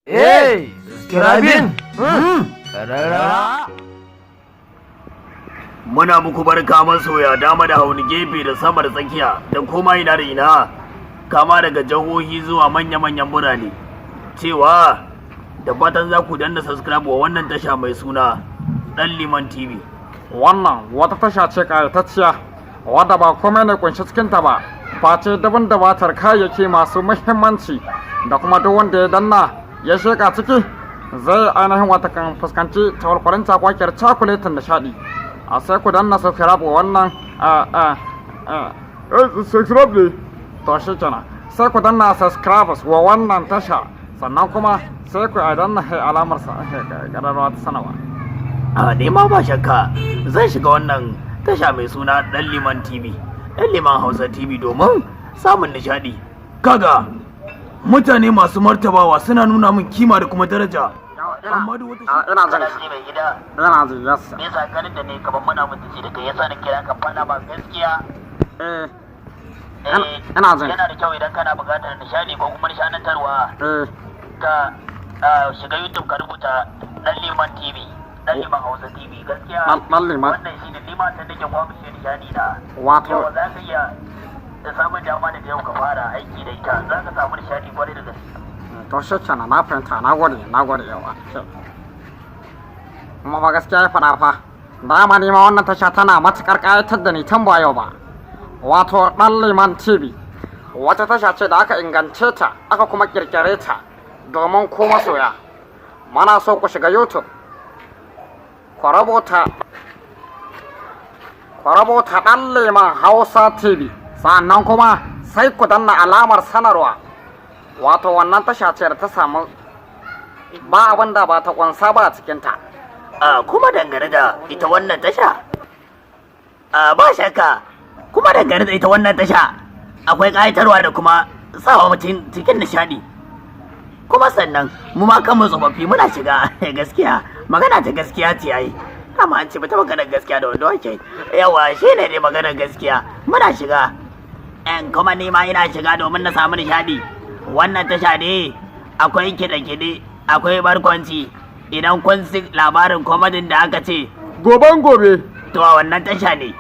Hey, subscribing. Kararrawa. Muna muku barka masoya, dama da hauni, gefe da sama da tsakiya da koma ina da ina, kama daga jihohi zuwa manya-manyan birane, cewa da fatan za ku danna subscribe wa wannan tasha mai suna Dan Liman TV. Wannan wata tasha ce ƙayatacciya wadda ba komai ne kunshi cikinta ba face daban dabatar kayayyaki masu muhimmanci, da kuma duk wanda ya danna ya sheka ciki zai ainihin wata kan fuskanci tawalkwarin cakwakiyar cakuletin nishaɗi. A sai ku danna subscribe wa wannan subscribe ne. To shi kenan, sai ku danna subscribe wa wannan tasha, sannan kuma sai ku danna alamar ƙararrawa ta sanarwa. A nema ba shakka zan shiga wannan tasha mai suna Dan Liman TV, Dan Liman Hausa TV, domin samun nishadi. Kaga mutane masu martabawa suna nuna min kima da kuma daraja, amma duk wata Ina jin ji mai gida. Ina jin, yes. Me yasa ganin da ne kaman muna mutunci da kai yasa na kira ka faɗa ba gaskiya. Ina jin. Yana da kyau idan kana buƙatar nishadi ko kuma nishadantarwa ka shiga YouTube ka rubuta Dan Liman TV, Dan Liman Hausa TV, gaskiya. Dan Liman. Wannan shi ne liman ta nake kwamishe nishadi na. Wato yawa za ka iya da samun dama daga yau ka fara aiki da ita, za ka samu nishadi kwarai da gaske. To shi kenan, na fahimta, na gode, na gode. Yawa, kuma ba gaskiya ya faɗa fa. Dama ni ma wannan tasha tana matuƙar ƙayatar da ni tun ba yau ba. Wato Ɗan Liman TV wata tasha ce da aka ingance ta aka kuma ƙirƙire ta domin ku masoya. Mana so ku shiga YouTube ku rubuta Ɗan Liman Hausa TV, sannan kuma sai ku danna alamar sanarwa. Wato wannan tasha ce da ta samu ba abin da ba ta kunsa ba a cikinta. A kuma dangane da ita wannan tasha, a ba shakka kuma dangane da ita wannan tasha akwai ƙayatarwa da kuma sawa mutum cikin nishaɗi. Kuma sannan mu ma kanmu tsofaffi muna shiga. Gaskiya, magana ta gaskiya ce ai dama an ce bata maganar gaskiya da wanda wake yawa shi ne dai maganar gaskiya. Muna shiga yan kuma ni ma ina shiga domin na samu nishaɗi. Wannan tasha ne akwai kiɗe-kiɗe, akwai barkwanci. Idan kun si labarin komedin da aka ce goben gobe, to a wannan tasha ne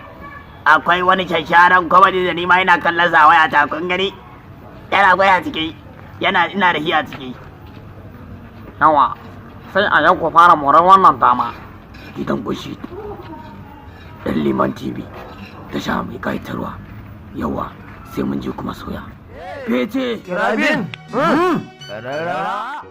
akwai wani shasharan komedi da ni ma ina kallon sa waya ta. Kun gani, yana akwai a ciki, yana ina da shi a ciki. Yawa, sai a yau ku fara morar wannan dama. Gidan kushi Dan Liman TV, tasha mai kayatarwa. Yawa, sai mun je kuma soya fece. Subscribing. Kararrawa.